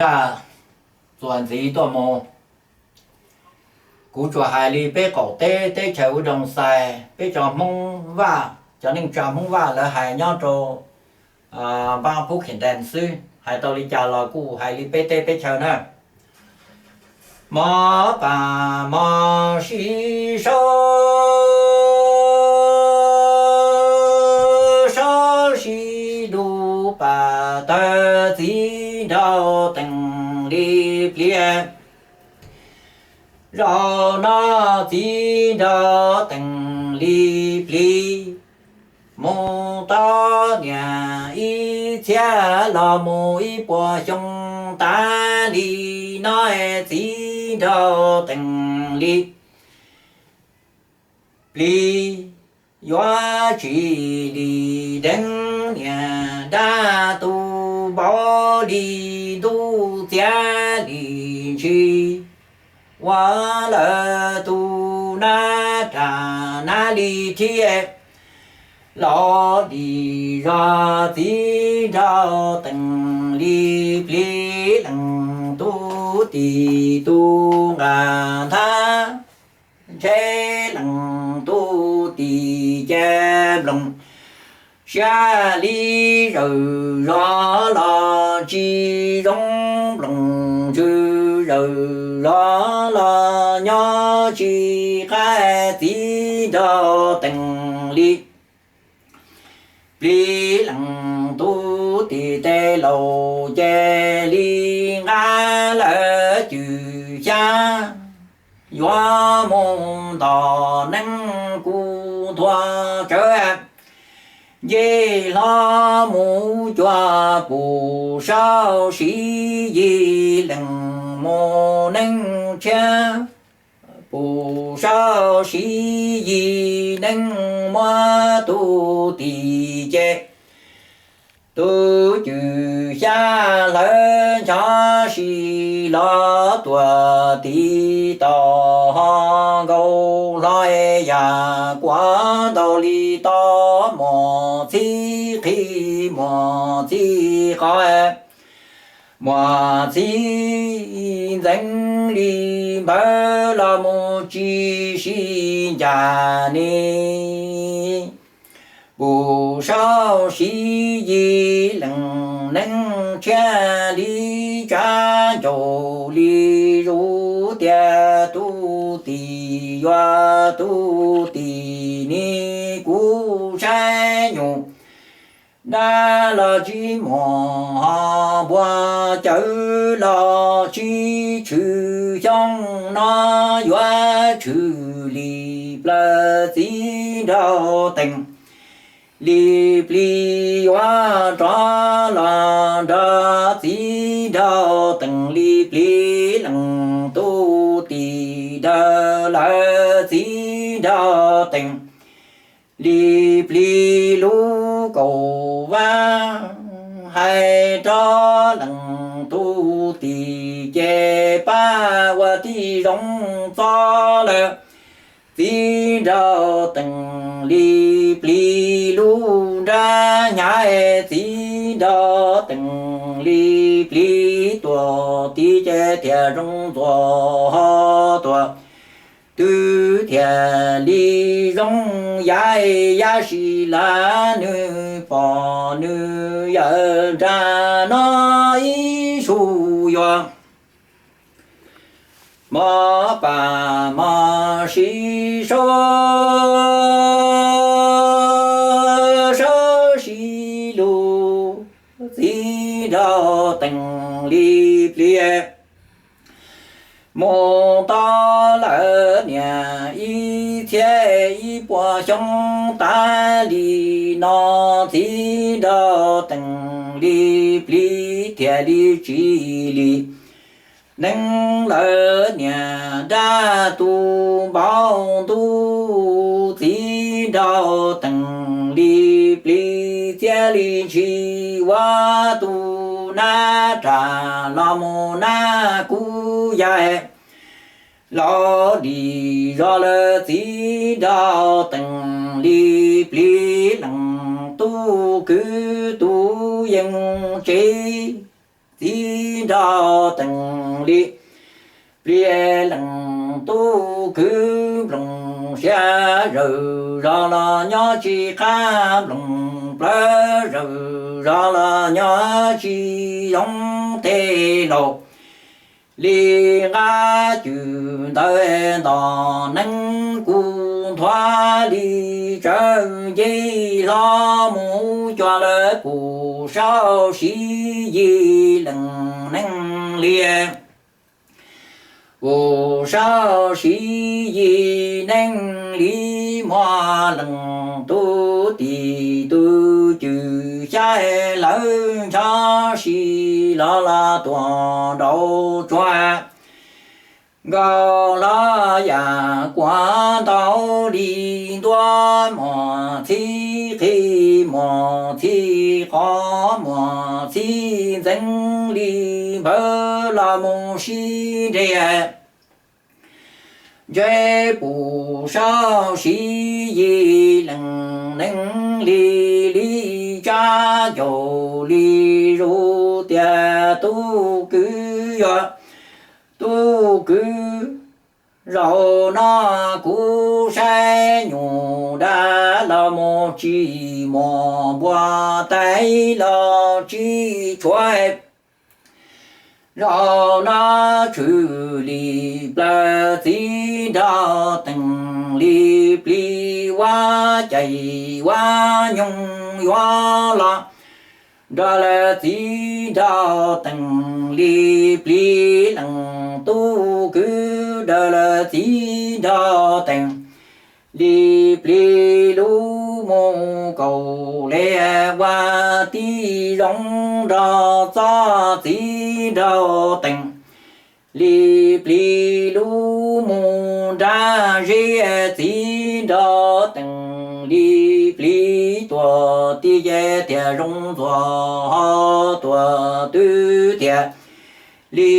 Zaj txuas ntxiv tuaj mus, kuv tsuas hais li peb qaum teb teb chaws ub doo xais, peb cov Hmoob Vaj, cov neej tsa Hmoob Vaj lawv hais nyob rau npab Phub Khim Ntees xwb, hais tau li cas los kuj hais li peb teb peb chaw na. Mov pam mov sib saub, saub sib lug pam tawg txiv nraug teem li plig. Zaum no txiv nraug teem li plig, mus tau niam ib txhiab los mus ib puas xyoo tas li no, txiv nraug teem li plig, yuav tsis li deev niam dab tu npaum li ntuj txiav li ntsis, ua lawm tus nab ras nab li thiab. Los dim zog txiv nraug teem li plig, leej tub tis tus nqa nthab, ntshe leej tub tis ces nploos siab li zawm zog los tsis zoo, nploos ntsws zawm zog los nyob tsis qab, txiv nraug teem li plig, leej tub tis tes laus ces li nqa lawm cwm xyab, yuav mus ntom neeb kuj thuav tsawv, nce hlo mus cuag Pum Saub Siv Yig leej mus neeb tshiab. Pum Saub Siv Yig neeb muab tub tis ces, tus cwm xyab hlawv ncho si los tuam tiv tau ho nkaus hlo, yam kuav ntau li to, muas txhib qhi muas txhib qo, muas txhib ntxeev li npawg los mus tsis sib ncaim ni. Pum Saub Siv Yig leej neeb tshiab li tsav ncaus li zus tias tub tis yuav tub tis ni, kuv saib nyuj dab los tsis muaj ho npua cawv los tsis tshwm, xyoo no yuav tshwm li plaws txiv nraug teem li plig, yuav rov los nrog txiv nraug teem li plig, leej tub tis dawg lawm txiv nraug teem li plig lub kaum vab, hais rau leej tub tis ces pab ua tib zoo txo lawm. Txiv nraug teem li plig lub nrab hnyav, txiv nraug teem li plig tuam tiv ces thiaj zoo ntxuav ho tuam. Twb thiaj li zoo yam yab si lawm, nws pom nws yawm nram no ib sub yuav mov pam mov sib saub, saub sib lug, txiv nraug teem li plig mus tau lawm niam ib txhiab ib puas xyoo tas li no, txiv nraug teem li plig thiaj li tsis li neeb lawm niam dab tu npaum ntuj, txiv nraug teem li plig txiav li ntshis, ua tus nab ras los mus nab kub yaig, los dim zog lawm txiv nraug teem li plig, leej tub kwv tub yeej tsev, txiv rau tees li plig lees tub kwv nploos siab zawm zog los nyob tsis qab nploos plawv zawm zog los nyob tsis zoo tej laus li nqab cwm ntawd nto neeb kuv nthuav li tsawv nce hlo mus cua lawv pum saub siv yim lees neeg li pum saub siv yim neeg li muaj lees tub tim tub cwm xyab lawv ncho si los los tuaj nraud tsuag nkaus los yam kuav ntau li ntuab muaj txhib qhi muaj txhib qhov muaj txhib ntxeev li npawg los mus sib nres ntse pum saub siv yim lees neeg li li tsab ncaus li zus tias tub kwv yog tub kwv zaum no kuv saib nyuj dab los mus tsis muaj npua tais los tsis tshuav zaum no tshwm li plaws txiv nraug tees li plig ua cais ua nyoog yuav los nrog lawv txiv nraug tees li plig lees tub kwv nrog lawv txiv nraug tees li plig lub mus kaum li ua tib zoo nrog txoj txiv nraug tees li plig lub mus nrag zeb txiv nraug tees li plig tuaj tib ce tias zoo ntxuag ho tuaj twb tias li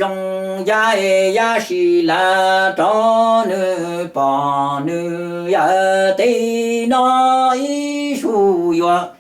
zoo yaj yaj si la rov nws pom nws yawm teb no ib sub yuav